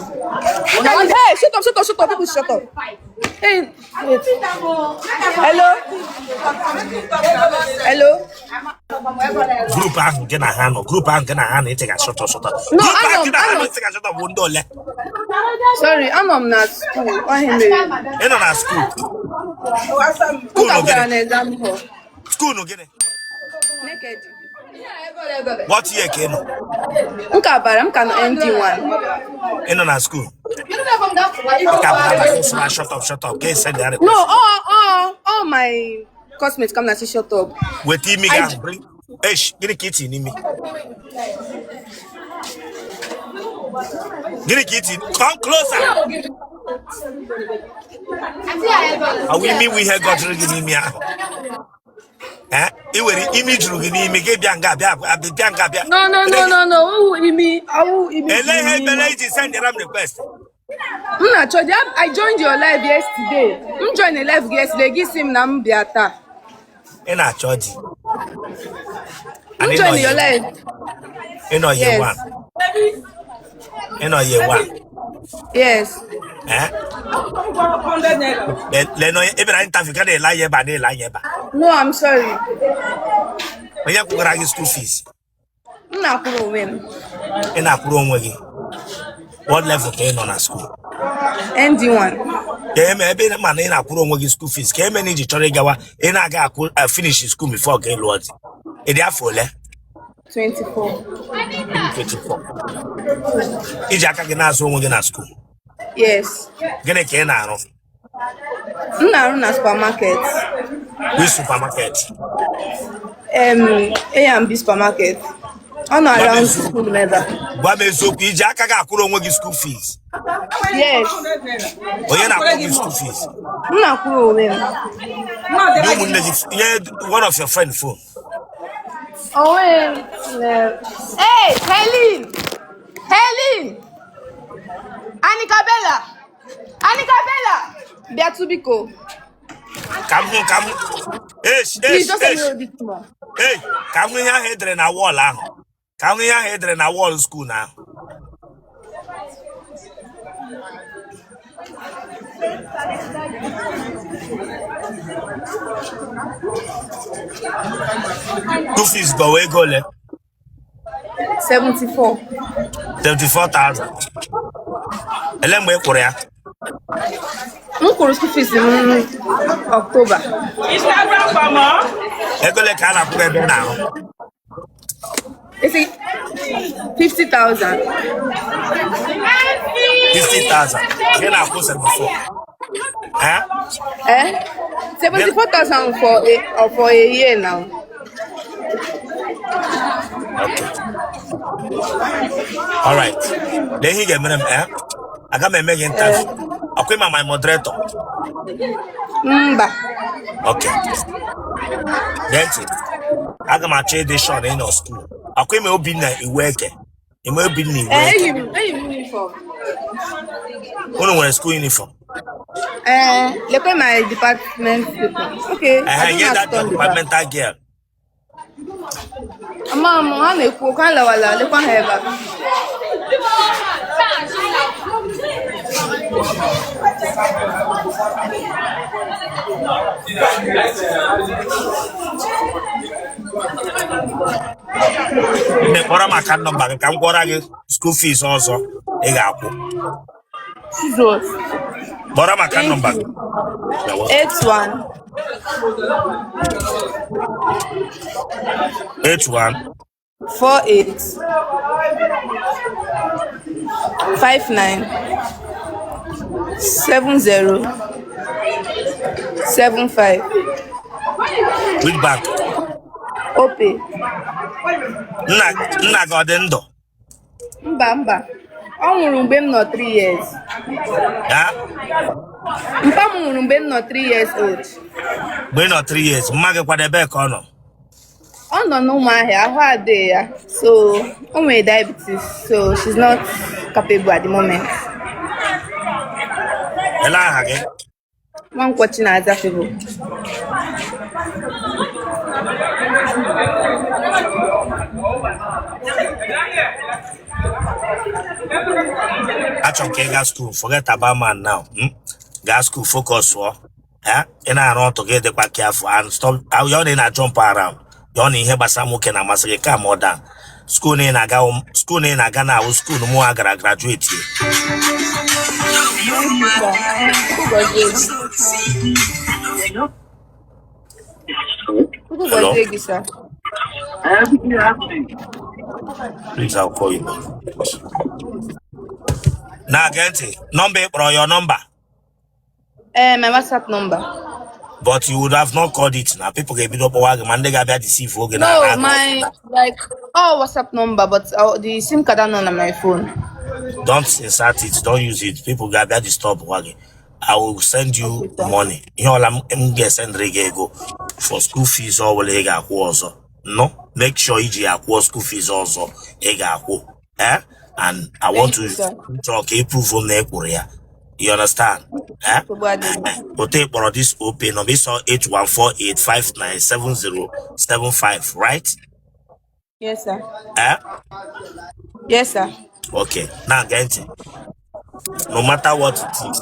Hey, shut up, shut up, shut up, people, shut up. Hey, wait. Hello? Hello? Group ahụ gị na ha nọ, group ahụ gị na ha nọ, ị sịga shut up, shut up. No, Group ahụ anọ gị m, na ha anọ nọ, m. ị sịga shut up bụ ndị ole? Sorry, anọ m na school. Ọ ihe mere. Ị nọ na school? M School ka bịara gịnị? na exam hall. School gịnị? Naked. What year ka ị nọ? M ka bara, m ka nọ ND1. Ị nọ na school? Ị ka bara na school na shut up, shut up ka ị send ya No, request. all my classmates come na say shut up. Weta imi gị I ahụ, bring. Eish, gịnị ka i ti n'imi? Gịnị ka i ti? Come closer. Ọ wụ imi wụ ihe gọjiri gị n'imi ahụ. Eh, i were imi juru gị n'imi gị bịa nga bịa bịa nga bịa. No, no, no, no, no. Ọwụ imi, ọwụ imi Ele juru ihe n'imi. mere i ji sendịra m request? M na-achọ di. I joined your live yesterday. M join the live yesterday. Gị sị m na m bịa taa. Ị na-achọ di. M And ị nọ join your year live. Ị nọ year Yes. one. Ị nọ year one. Yes. Eh? Lee onye ị bịara interview ka na-ele anya ebe a na-ele anya ebe a. No, I'm sorry. Onye kwụgara gị school fees? M na-akwụrụ onwe m. Ị na-akwụrụ onwe gị. What level ka ị nọ na school? ND1. Ka eme ebe ị ma na ị na-akwụrụ onwe gị school fees, ka eme na i ji chọrọ ịgawa ị na-aga akwụ finish school before ka ị lụọ di. Ị dị afọ ole? 24. 24. I ji aka gị na-azụ onwe gị na school? Yes. Gịnị ka ị na-arụ? M na-arụ na supermarket. Which supermarket? A&B supermarket. Ọ nọ Gwa m around eziokwu. school ebe a. Gwa m eziokwu, i ji aka gị akwụrụ onwe gị school fees? Yes. Onye na-akwụ gị school fees? M na-akwụrụ onwe m. Nye ụmụnne gị, nye one of your friend phone. Onwe m. Hey, Helen! Helen! Anika Bella! Anika Bella! Bịatụ biko. Ka m hụ, ka m hụ. Esh, Please, esh, just let esh. me hold it small. Ei, ka m hụ ihe ahụ edere na wall ahụ. Ka m hụ ihe ahụ edere na wall school ahụ. School fees gọwa ego ole? 74. 74,000. Ele mgbe ị kwụrụ ya? M kwụrụ school fees m October. Ego ole ka a na-akwụ gị ebe ị na-arụ? Isi 50,000. 50,000. Gị na-akwụ 74. Eh? Eh? 74,000 for a year now. Okay. All right. Lee ihe ị ga-emere m, eh? Aga m eme gị interview. Ọkwa ị ma my moderator. Mba. Okay. Gee ntị. Aga m achọ ịdị sure na ị nọ school. Ọkwa ị ma Obinna Iwueke. Ị ma Obinna Iwueke. Eyi m uniform. Unu nwere school uniform. Eh, lekwe my department people. Okay, I Ehe, don't nye know how that to your turn the back. departmental girl. Ama m, ha na-ekwu okwu, ha lawala, lekwa ha ebe a. Nne, kpọrọ m account number gị ka m kwụọrọ gị school fees ọzọ ị ga-akwụ. Jesus. Kpọrọ m account Thank number gị. you. You're welcome. 81. 81. 48. 59. 70. 75. Which bank? Opay. Nna nna gị ọ dị ndụ? Mba, mba. Ọ nwụrụ mgbe m nọ 3 years. Ha? Mpa m nwụrụ mgbe m nọ 3 years old. Mgbe ị nọ 3 years, mma gị kwadebe ebee ka ọ nọ? Ọ nọ n'Ụmụahịa, ahụ adịghị ya. So, o nwere diabetes, so she's not capable at the moment. Ele aha gị? Nwankwọ Chinaza Favour. Achọrọ m ka ị gaa school. Forget about man now. Gaa school, focus ọ. Ị na-arụ ọtụ gị, dịkwa careful and stop ya. Ọ na ị na-jump around ya, ọ na ihe gbasara nwoke na-amasị gị. Calm down. School na ị na-aga, school na ị na-aga na awụ school mụ gara graduate. Thank you, sir. Chukwu gọzie gị. Chukwu Hello? Gọzie gị, sir. Please, I'll call you back. Na-ege ntị, nọmba ị kpọrọ, your number. Eh, my WhatsApp number. But you would have not called it. Na people ga-ebido kpọwa gị, ma ndị ga-abịa deceive oge na No, na my like all WhatsApp number, but the SIM card not on my phone. Don't insert it, don't use it. People ga-abịa disturb gwa gị. I will send you Okay, sir. money. Ihe ọla m ga-esendịrị gị ego for school fees ọ bụla ị ga-akwụ ọzọ. No, make sure iji ya akwụọ school fees ọzọ ị ga-akwụ, eh? And I want Thank to you, sir. chọrọ ka ị prove m na ị kwụrụ ya. You understand, eh? Nsogbu adịghị. Ote kpọrọ this OPay number ịsọ 8148597075, right? Yes, sir. Eh? Yes, sir. Okay, now gee ntị. No matter what it is,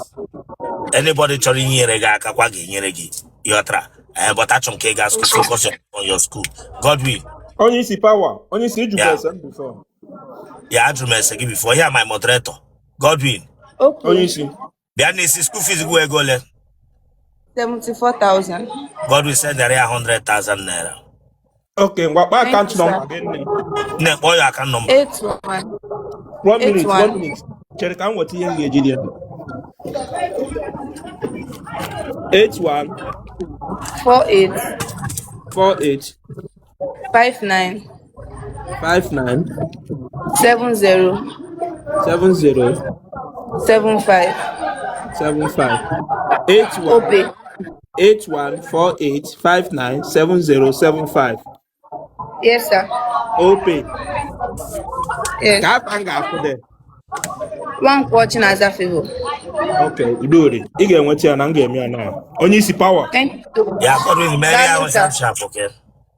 anybody chọrọ inyere gị aka kwa ga-enyere gị, ịghọtara? Eh, but achọrọ m ka ị gaa school. Focus on your school. Godwin. Onye isi power, onye isi, ijukwa Yeah. ese m before. Ya, ajụrụ m ese gị before. Here, my moderator Godwin. Onye Okay. isi. Bịa n'isi, school fees gị ego ole? 74,000. Godwin, sendere ya 100,000 naira. Okay, ngwa, kpaa Thank account you, sir. number gị, nne. Nne, kpọọ ya account number. 81. One Eight minute, one one. minute. Chere ka m nweta ihe m ga-eji dị ya. 81. 48. 48. 59. 59. 70. 70. 75. 75. 81. OPay. 8148597075. Yes, sir. OPay. Yes. Ka afa m ga-afụ there? Nwankwọ Chinaza Favor. Okay, udori. Ị ga-enweta ya na m ga-eme ya na. Onye isi power. Thank you so much. Ya, Godwin, mere ya Daalụ, sir. sharp sharp, okay?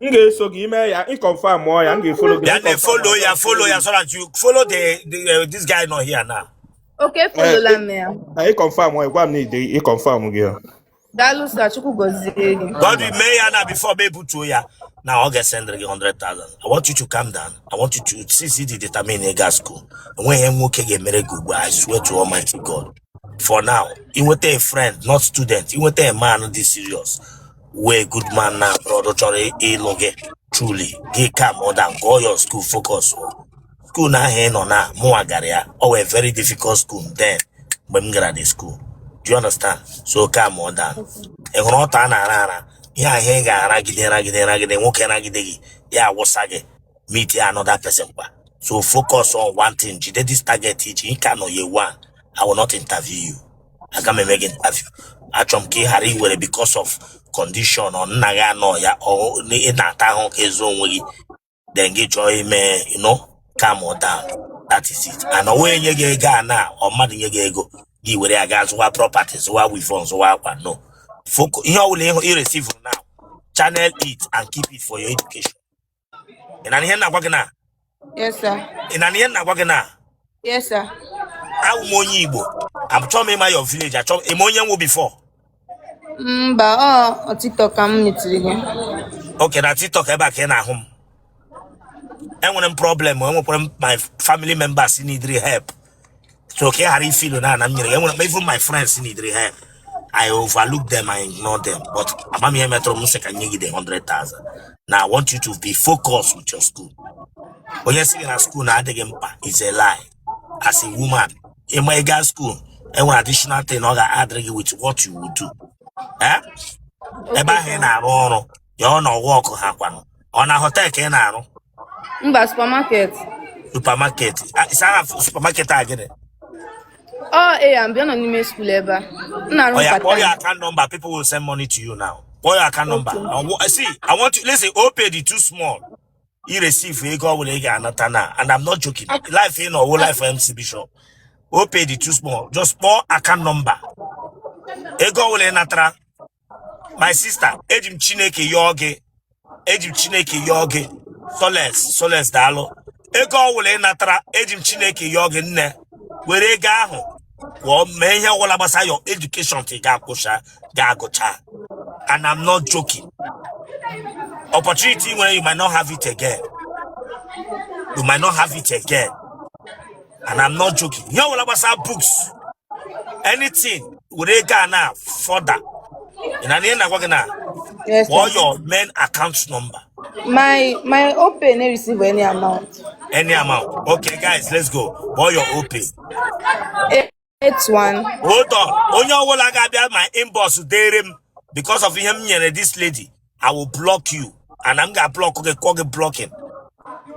M ga-eso gị ime ya, ị confirm mụọ ya, m ga-efollow gị. Bịa na follow ya, follow ya so that you follow the this guy not here now. Okay, follow m ya. Ị confirm mụọ ya, gwa m na ide ị confirm gị ya. Daalụ, sir. Chukwu gọzie gị. Godwin, mee ya na before me butuo ya now. Ọ ga-esendịrị gị 100,000. I want you to calm down. I want you to since you determine ịga school, enweghị ihe nwoke ga-emere gị ugbu a. I swear to Almighty God. For now, inweta a friend, not student, inweta a man dị serious, wee good man na abroad chọrọ ịlụ gị truly, gị calm down, go your school, focus. School na ahụ ị nọ na mụnwa gara ya, ọ wee very difficult school then mgbe m gara the school. Do you understand? So calm down. Ị hụrụ ọtọ a na-ara ara ihe ahụ ị ga-aragide, ragide, ragide, nwoke ragide gị, ya awụsa gị, meet ya another person kwa. So focus on one thing. Jide this target iji ị ka nọ year one. I will not interview you. Aga m eme gị interview. Achọrọ m ka ị ghara iwere because of condition ọ nna gị anọ ya, ọ ị na-ata ahụ ka ezu onwe gị, then gị chọọ ime. Calm down, that is it. And ọ wee nye gị ego a na ọ mmadụ nye gị ego gị were ya gaa zụwa property, zụwa weave-on, zụwa akwa, no. Focus. Ihe ọbụla ị receive now, channel it and keep it for your education. Ị na ihe m na-agwa gị na? Yes, sir. Ị na ihe m na-agwa gị na? Yes, sir. Awụ m onye Igbo. Achọrọ m ịma your village. Achọ ime onye nwụ before? Mba, ọ TikTok ka m metiri gị. Okay, na TikTok ebe a ka ị na-ahụ m. Enwere m problem, enwekwara m my family members need help, so ka ị ghara ifeelu na m nyere gị. Enwere m even my friends need help. I overlook them, I ignore them, but amamihe metụrụ m sị ka nye gị the 100,000. Now I want you to be focused with your school. Onye sị gị na school na-adịghị mkpa is a lie. As a woman, ịma ịga school, enwere additional thing ọ ga-adịrị gị with what you will do, eh? Ebe Okay, ahụ ị sir. na-arụ ọrụ ya, ọ na ọwa ọkụ ha kwanụ, ọ na hotel ka ị na-arụ? Mba, supermarket. Supermarket. Ah, is aha supermarket a gịnị? Ọ A&B, ọ nọ n'ime school ebe a. M na-arụ Oh yeah, call your part-time. account number. People will send money to you now. Call your account number. Okay. See, I want you listen. OPay the too small. You receive ego will anata now, and I'm not joking. Life in or life for MC Bishop. OPay the too small. Just call account number. Ego will natara. My sister, eji m Chineke yọọ gị. Eji m Chineke yọọ gị. Soles, Soles, daalụ. Ego ọwụla ị natara, eji m Chineke yọọ gị, nne. Were ego ahụ kwụọ mee ihe ọbụla gbasara your education ka ị ga-akwụcha ga-agụcha. And I'm not joking. Opportunity nwere, you might not have it again. You might not have it again. And I'm not joking. Ihe ọbụla gbasara books, anything, were ego a na further. Ị na ihe na-agwa gị na Yes, kpọọ sir. your main account number. My OPay no receive any amount. Any amount. Okay, guys, let's go. Kpọọ your OPay. 81. Hold on. Onye ọbụla ga-abịa my inbox dere m because of ihe m nyere this lady, I will block you. And m ga-block gị, kụọ gị blocking.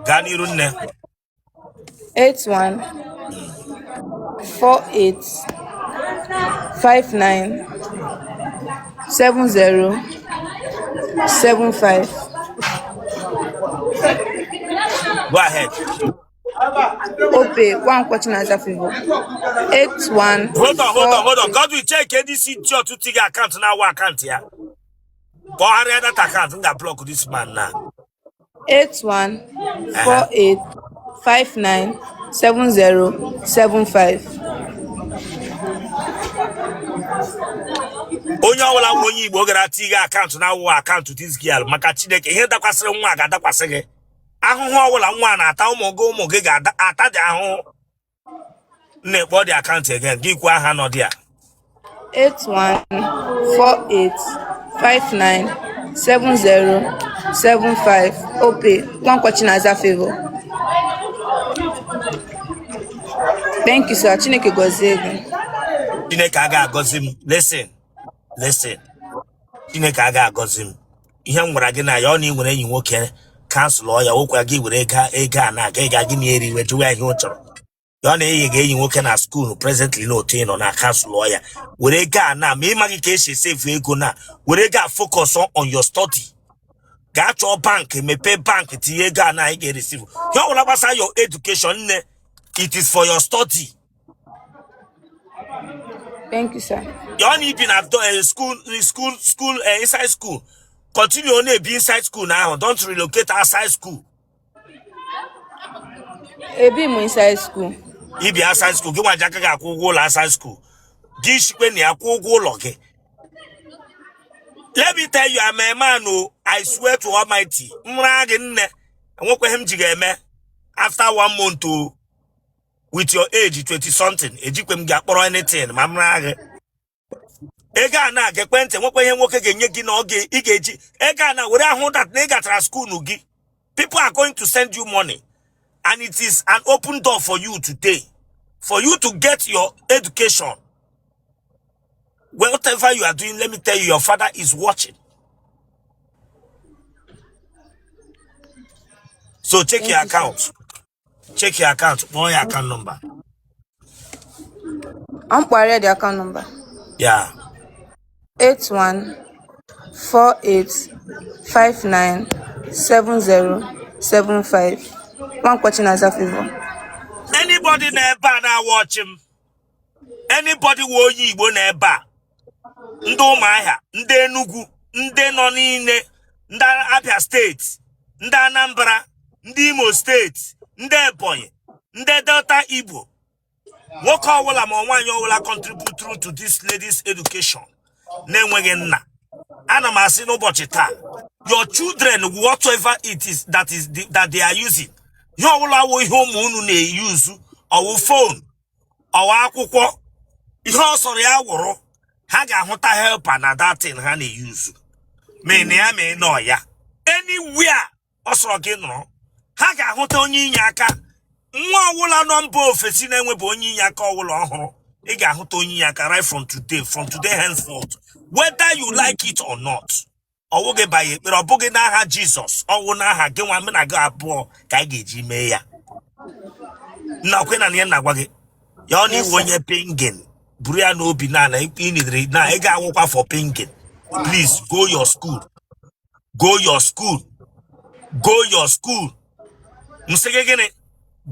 Gaa n'iru, nne. 81 48 59 70 75. Go ahead. OPay Nwankwo Chinaza Favour. 81 Hold on, hold on, 4 hold on. God will check this idiot tinye account na awa account ya. Kpọgharịa that account, m ga-block this man now. 81 48 59 70 75. Onye ọbụla nwe onye Igbo gara tinye account na awụ account this girl, maka Chineke, ihe dakwasịrị nwa ga-adakwasị gị. Ahụhụ ọbụla nwa na-ata, ụmụ gị ga-ata dị ahụhụ. Nne, kpọọ dị account again, gị kwuo aha nọ dị a. 81 48 59 70 75. OPay Nwankwo Chinaza Favour. Thank you, sir. Chineke gọzie gị. Chineke aga agọzi m. Listen, listen, Chineke aga agọzi m. Ihe m gwara gị na ya, ọ na ị nwere enyi nwoke, cancel ya. Okwa gị were ego a na-aga ịga gị na eri iwe jụwa ya ihe ọ chọrọ ya. Ọ na-eyi ga enyi nwoke na school presently na otu ị nọ na cancel ya. Were ego a na ma ịmaghị ka esi esefu ego na were ego a focus on your study. Gaa chọọ bank, mepee bank, tinye ego a na ị ga-ereceive ihe ọbụla gbasara your education. Nne, it is for your study. Thank you, sir. Ya ọ na ibi na school, inside school, continue na-ebi inside school na ahụ. Don't relocate outside school. Ebi m inside school. Ibi outside school, gị nwa ji aka gị akwụ ụgwọ ụlọ outside school gị, shikwe na ya kwụ ụgwọ ụlọ gị. Let me tell you, I'm a man o. I swear to Almighty, nra gị, nne, enwekweghị m ji ga-eme after one month o. With your age 20 something, ejikwe m gị akpọrọ anything. Ma m ra gị ego a na-aga ekwentị, enwekwa ihe nwoke ga-enye gị na ị ga-eji ego a na were ahụ that na ị gachara school gị. People are going to send you money, and it is an open door for you today for you to get your education. Whatever you are doing, let me tell you, your father is watching, so check Thank your you, sir. account. Check your account. Kpọọ ya account number. I'm kpọrọ the account number. Yeah. 81 48 59 70 75. Nwankwo Chinaza Favour. Anybody na ebe a na-awatch m, anybody wụ onye Igbo na ebe a, ndị Ụmụahịa, ndị Enugu, ndị nọ niile, ndị Abia State, ndị Anambra, ndị Imo State, ndị Ebonyi, ndị Delta Igbo, nwoke ọbụla ma nwaanyị ọbụla contribute to this lady's education na-enweghị nna, ana m asị n'ụbọchị taa, your children, whatever it is that they are using, ihe ọbụla wụ ihe ụmụ unu na-eyuzu, ọwụ phone, ọwụ akwụkwọ, ihe ọ sọrọ ya wụrụ, ha ga-ahụta helper na datin ha na-eyuzu. Ma ị na ya, ma ị nọ ya, anywhere ọ sọrọ gị nọrọ, ha ga-ahụta onye inye aka. Nwa ọwụla nọ mba ofesi na-enwebụ onye inye aka ọwụla ọhụrụ, ị ga-ahụta onye inye aka right from today henceforth, whether you like it or not. Ọwụ gị banye ekpere, ọ bụghị n'aha Jizọs, ọwụ n'aha gị nwa mụ na gị abụọ ka anyị ga-eji mee ya. Nna, kwe na ihe nna gwa gị ya, ọ na Yes, iwu sir. onye pingin buru ya n'obi na ị nidere na ị ga-awụkwa for pingin. Please go your school, go your school, go your school. Nsị gị gịnị?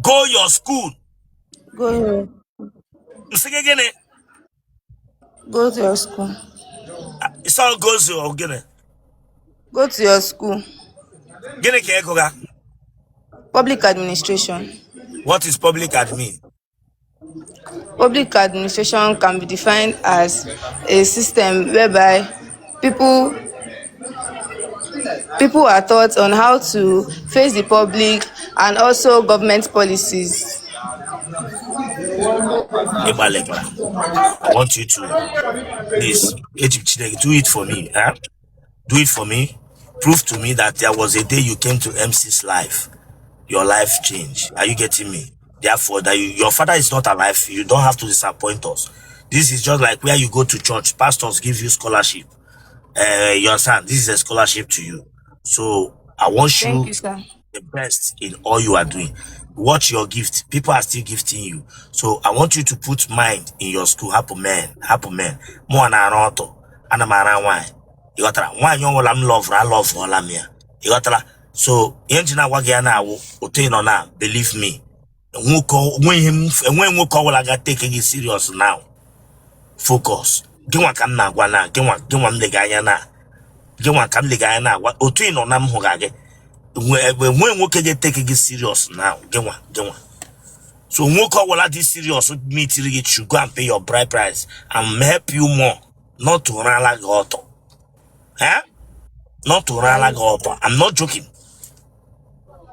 Go your school. Go here. Nsị gị gịnị? Go to your school. Ịsọ gozi ọ gịnị? Go to your school. Gịnị ka ego ga? Public administration. What is public admin? Public administration can be defined as a system whereby people people are taught on how to face the public and also government policies. Ịgbalịkwara. I want you to please, Egypt Chineke, do it for me. Eh? Do it for me. Prove to me that there was a day you came to MC's life. Your life changed. Are you getting me? Therefore, that your father is not alive, you don't have to disappoint us. This is just like where you go to church, pastors give you scholarship. You understand? This is a scholarship to you. So I want Thank you you, sir. the best in all you are doing. Watch your gift. People are still gifting you. So I want you to put mind in your school. Hapụ men. Hapụ men. Mụ na arụ ọtọ. Ana m ara nwaanyị. Ị ghọtara? Nwaanyị ọbụla m loverụ, aloveọla m ya. Ị ghọtara? So ihe nji na-agwa gị ya na-awụ otu ị nọ na, believe me. Nwoke enweghị nwoke ọbụla ga-take gị serious now. Focus. Gịnwa ka m na-agwa na gịnwa, gịnwa m lega anya na gịnwa ka m lega anya na-agwa otu ị nọ na m hụga gị. Enwe nwoke ga-etake gị serious now, gịnwa, gịnwa. So nwoke ọbụla dị serious meetiri gị should go and pay your bride price and help you more, not to rala gị ọtọ, eh? Not to rala gị ọtọ. I'm not joking.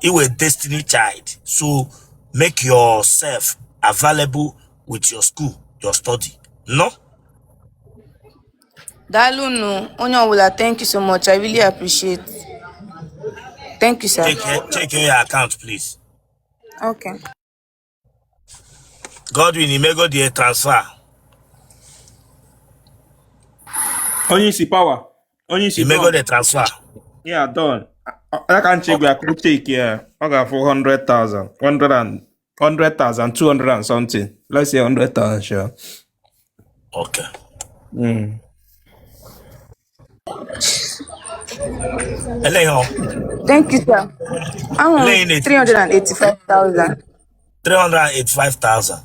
You a destiny child, so make yourself available with your school, your study, no? Daalụnụ, onye ọbụla, thank you so much. I really appreciate. Thank you, sir. Check your account, please. Okay. Godwin, imego the transfer? Onye isi, power. Onye isi, Imego done. the transfer? Yeah, done. Ya ka nche gwa ka check ya. Ọ ga-afụ 100,000, 100 and 100,000, 200 and something. Let's say 100,000, sure. Okay. Ele ihe ọ Thank you, sir. Ahụrụ ele ihe m na-eti 385,000. 385,000.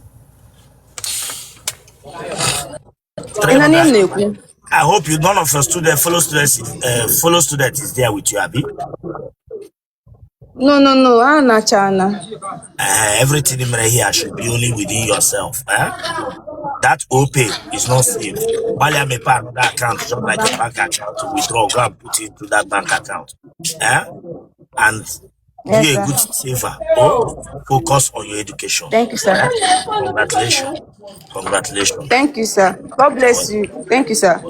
Ị na nne m 300 na-ekwu? I hope you none of your student fellow students fellow student is there with you, abi? No, no, no, ha nachana. Everything in here should be only within yourself. Eh? That OPay is not safe. While may pay another account, just like a bank account, to withdraw, go and put it into that bank account. Eh? And Yes, be a sir. good saver. Oh, focus on your education. Thank you, sir. Eh? Congratulations. Congratulations. Thank you, sir. God bless you. Thank you, sir.